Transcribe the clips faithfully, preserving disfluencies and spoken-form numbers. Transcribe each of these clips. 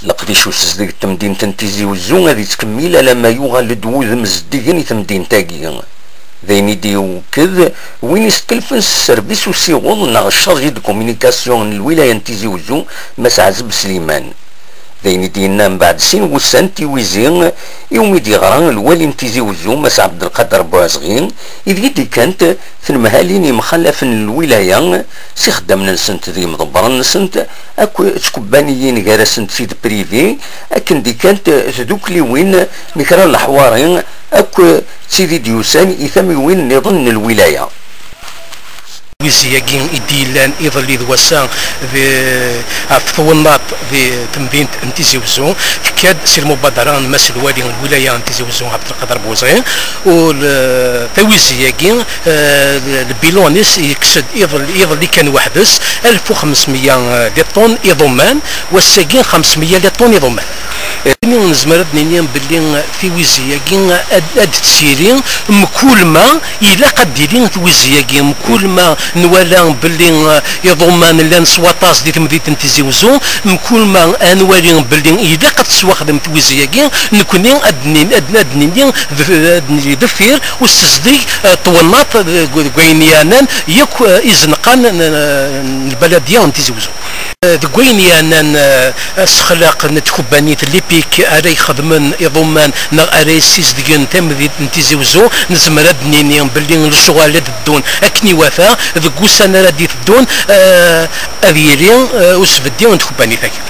Leqdic usezdeg n temdint n Tizi Uzzu ad yettkemmil alamma yuɣal-d wudem zeddigen i temdint-agi. D ayen i d-iwekked win isekkelfen s sserbis usiweḍ neɣ chargé de communication n lwilaya n Tizi Uzzu, Mass Ɛazeb Sliman. D ayen i d-yenna mbeɛd sin wussan n tiwizi iwumi d-yeɣra lwali n Tizi Uzzu, Mass Ɛebdelqader Buɛezɣi, ideg i d-kkant tnemhalin imxalafen n lwilaya s ixeddamen-nsent d yimḍebbren-nsent akk d tkebbaniyin gar-asent tid privé, akken d-kkant tdukliwin n kra n leḥwari akk d tid i d-yusan i tamiwin nniḍen n lwilaya. Tiwizi-agi i d-yellan iḍelli d wass-a di, ɣef twennaḍt di temdint n Tizi Uzzu, tekka-d si lmubadara n Mass Lwali n lwilaya n Tizi Uzzu, Ɛebdelqader Buɛezɣi, u l-, tiwizi-agi, eh, lbilun-is yekkes-d iḍelli, iḍelli kan weḥd-s alef u xemsmeyya liṭun iḍumman, wass-agi xemsmeyya liṭun iḍumman. Ini nezmer ad nini belli tiwizi-agi ad, ad d-tili, mkul ma ilaq ad d-tili tiwizi-agi, mkul ma nwala belli, eh, iḍumman llan s waṭas di temdint n Tizi Uzzu, mkul ma nwali belli ilaq ad tettwaxdem tiwizi-agi, nekni ad nin-, ad, ad nini def-, ad nili deffir usezdeg, eh, twennaḍt, eh, deg, deg wayen yeɛnan yakk, eh, izenqan n, n, n lbaladya n Tizi Uzzu. Deg wayen yeɛnan, eh, asexlaq n tkebbanit Lipik ara ixedmen iḍumman neɣ ara yessizdgen tamdint n Tizi Uzzu, nezmer ad d-nini belli lecɣal ad ddun akken iwata. Deg ussan ara d-iteddun, eh, ad yili, eh, usbeddi n tkebbanit-agi.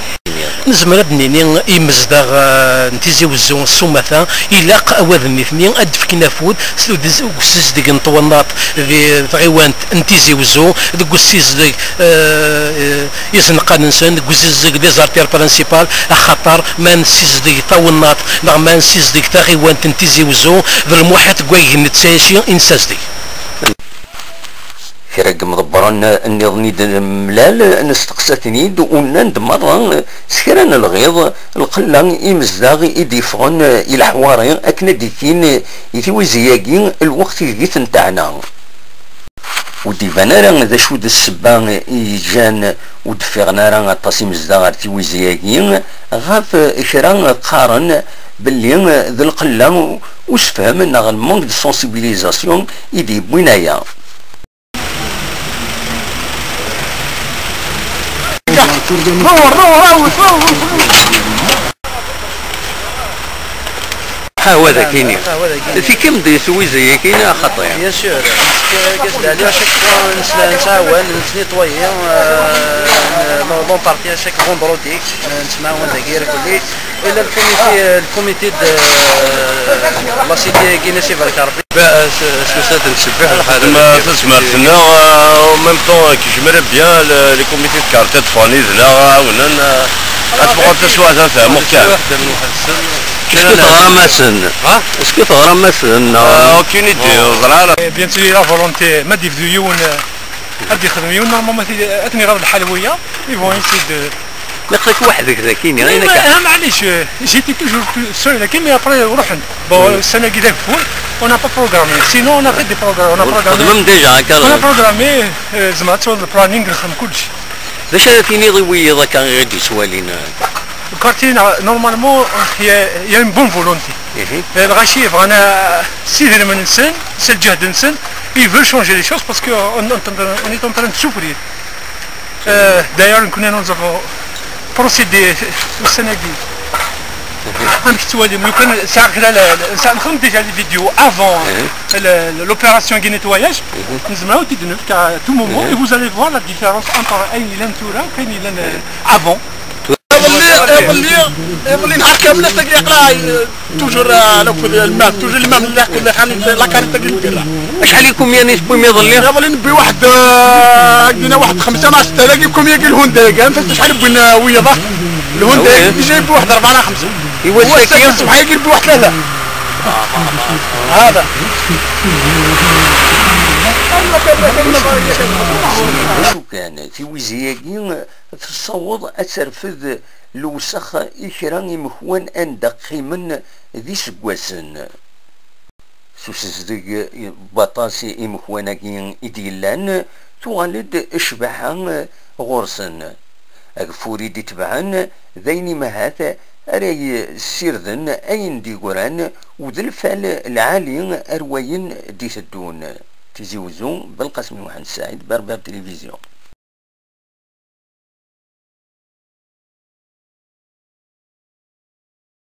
Nezmer ad d-nini imezdaɣ, eh, n Tizi Uzzu s umata, ilaq awad-nni ad d-fken afud s, deg usizdeg n twennaḍt di tɣiwant n Tizi Uzzu, deg usizdeg, eh, eh, izenqan-nsen, deg usizdeg des artères principales, axaṭer ma nsizdeg tawennaḍt neɣ ma nsizdeg taɣiwant n Tizi Uzzu, d lmuḥiṭ deg wayeg nettɛici i nsazdeg. Kra n yimḍebbren nniḍen i d-nemlal, nesteqsa-ten-id, u nnan-d merra s kra n lɣiḍ, lqella imezdaɣ i d-yeffɣen i leḥwari akken ad d-ikkin i tiwizi-agi lweqt ideg i ten-teɛna. Ur d-iban ara d acu d ssebba i yeǧǧan ur d-ffiɣen ara aṭas imezdaɣ ar tiwizi-agi, ɣef kra qqaren belli d lqella usefhem neɣ le manque de sensibilisation i d-yewwin aya. Ḥawa dagini. Ḥawa dagini. Tikkam-d tiwizi-agi, neɣ xaṭi? Bien sûr. Parce que, à chaque fois, nttɛawan, nettnitwayi, euh, l'on partit à chaque vendredi, nettɛawan dagi irkelli. إلى الكوميتي، الكوميتي د، آه، لا سيتي كينيسي بارك ربي. باش، باش نسات نتشبه الحالة. خدمة ديالك. تسمع سنة، آه، وميم طون كي جمرة بيان، ل-، لي كوميتي د كارتي د فاني دنا عاونن، آه، غتبقى تسوى تاع مختار. واحدة من واحد السن. اسكو تغرام سن؟ ها؟ اسكو تغرام سن؟ آه، اوكين ايدي، زرارة. بيان سور، لا فولونتي، ما ديفدو يون، آه، غادي يخدم يون، نورمالمون، غادي، غادي يغير الحال ويا، ils vont essayer de نقصك وحدك ذاكيني، لا، غير ما، كان. آه، معليش، آه، j'étais toujours tout seul, لكن mais après رحنا. Bon, السنة كي ذاك فول، on n'a pas programmé. Sinon, on a fait des programmes, on a programmé. تخدمم déjà هكا. On a programmé, آه، زعما تصور البلانينغ نخدم كلشي. باش أنا تيني ضوي ذاك غير دي سوالين. الكارتي، نورمالمون، هي، هي une bonne volonté. إيه. الغاشي بغانا سيدنا من نسن، سي الجهد نسن، il veut changer les choses parce que on, on, on est en train de souffrir. آه، داير كنا nous avons procédé السنة دي. راك توالي، لو كان ساعة كذا، لا، لا، ساعة نخدم déjà les vidéos avant le، le، l'opération كي nettoyage. نزمعوا تدنو كا tout moment et vous allez voir la différence entre أين إلى نتورا وكاين إلى avant. يظل لي، يظل لي، يظل لي نهار كامل تلقى يقرا. توجور، آه، لو كل الماء، توجور الماء من لا، كل حال لا كارت تقول كذا. شحال يكون يعني شكون يظل لي؟ يظل نبي واحد، آه، عندنا واحد خمسة مع ستة، لاقي كوم يجي الهونداي، كان فهمت شحال بغينا ويضة. الهونداي أوكي. يجي يبي واحد أربعة مع خمسة. إيوا هو الساكن؟ الساكن سبحان يجي يبي واحد ثلاثة. هذا. Wacu kan, tiwizi-agi tessaweḍ ad terfed lewsex i kra imekwan anda qqimen d iseggasen. S usezdeg n waṭas imekwan-agi i d-yellan, tuɣal-d ccbaḥa ɣur-sen. Ageffur i d-itebɛen d ayen imahat ara yessirden ayen d-yeggran u d lfal lɛali ar wayen d-iteddun. Tizi Wezzu, Belqasem Muḥend Saɛid, Berbère Télévision.